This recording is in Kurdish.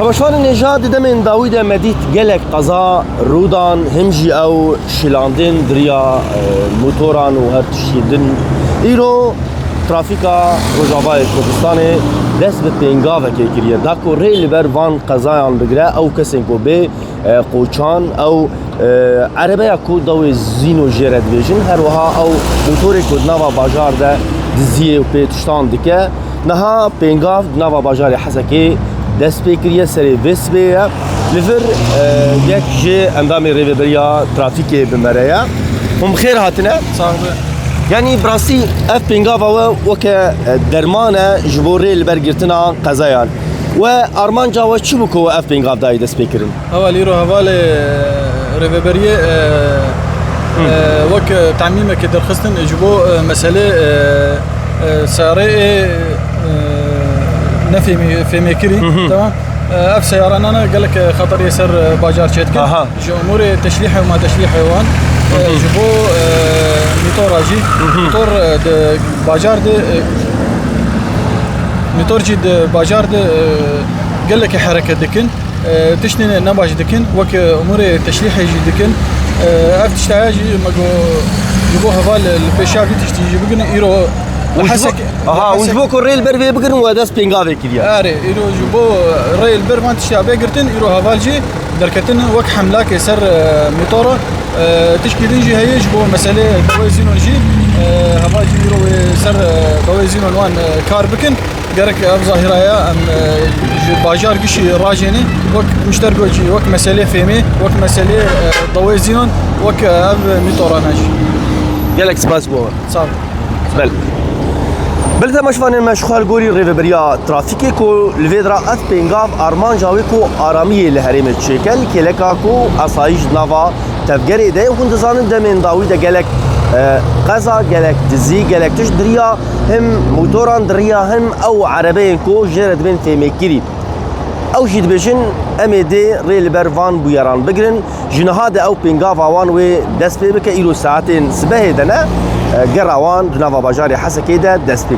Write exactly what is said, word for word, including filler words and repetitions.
Weşanê nêja di demên dawî de me dît gelek qeza rû dan, him jî ew şilandên di riya, e, motoran û her tiştî din. Îro trafîka Rojavayê Kurdistanê dest bi pêngavekê kiriye. Da ku rê li ber van qezayan bigire, ew kesên ku bê, e, qoçan, ew, e, erebeya ku dawê Zîno jê re dibêjin, her wiha ew motorê ku di nava bajar de diziyê û pê tiştan dike. Niha pêngav di nava bajarê Hesekê dest pê kiriye, serê vê sibê ye. Li vir, e, yek ji endamê rêveberiya trafîkê bi me re ye. Hûn bi xêr hatine. Sağ olun. Yanî bi rastî ev pêngava we weke, e, derman e ji bo rê li ber girtina qezayan. We armanca we çi bû ku we ev pêngav dayî dest pê kirin? Heval îro hevalê rêveberiyê, e, e, wek, e, temîmekê derxistin ji bo, e, meselê, e, e, seyareyê, e, nefêmî-, fêmêkirî. Hı hı. Tamam. E, ev seyaranana gelek, e, xeteriyê ser, e, bacar çêdikin. Aha. Ji umurê teşlîhê û ma teşlîhê wan, e, Hı hı. ji bo, e, mîtora jî. Hı hı. Mîtor, e, di bajar de, e, mîtor jî di bajar de, e, gelekî hereket dikin. E, tiştên ne baş dikin, wek, e, umurê teşlîhê jî dikin. E, ev tiştaya jî me got, ji bo heval li pêşiya vî tiştî jî bigirin, îro Hûn ji bo, Hesek, aha, hûn ji Hesek bo ku rê li ber vê bigirin we dest pêngavê kiriye. Erê, îro ji bo rê li ber van tiştiya vê girtin, îro heval jî derketin wek hemlakê ser, e, mîtora. E, tişkî din jî heye ji bo meselê dawê Zînon jî, e, heval jî îro wê ser, e, dawê Zînon wan, e, kar bikin. Gerek ev zahîraya em, e, ji bajar gişî rajênê, wek mişter got jî, wek meselê fêmê, wek meselê, e, dawê Zînon, wek, e, ev mîtorana jî. Gelek spas bo we. Sağ ol. Bel. Belê temaşevanên me, ji xwe li gorî rêveberiya trafîkê ku li vê dira ev pêngav armanca wê ku aramiyê li herêmê çêke, li kêleka ku asayîş di nava tevgerê de ye. Hûn dizanin demên dawî de gelek, e, qeza, gelek dizî, gelek tişt diriya him motoran diriya him ew erebeyên ku jê re dibên fêmêkirî. Ew jî dibêjin, em ê dê rê li ber van bûyeran bigirin. Ji niha de ew pêngava wan wê dest pê bike, îro saetên sibehê de ne, e, gera wan di nava bajarê Hesekê de dest pê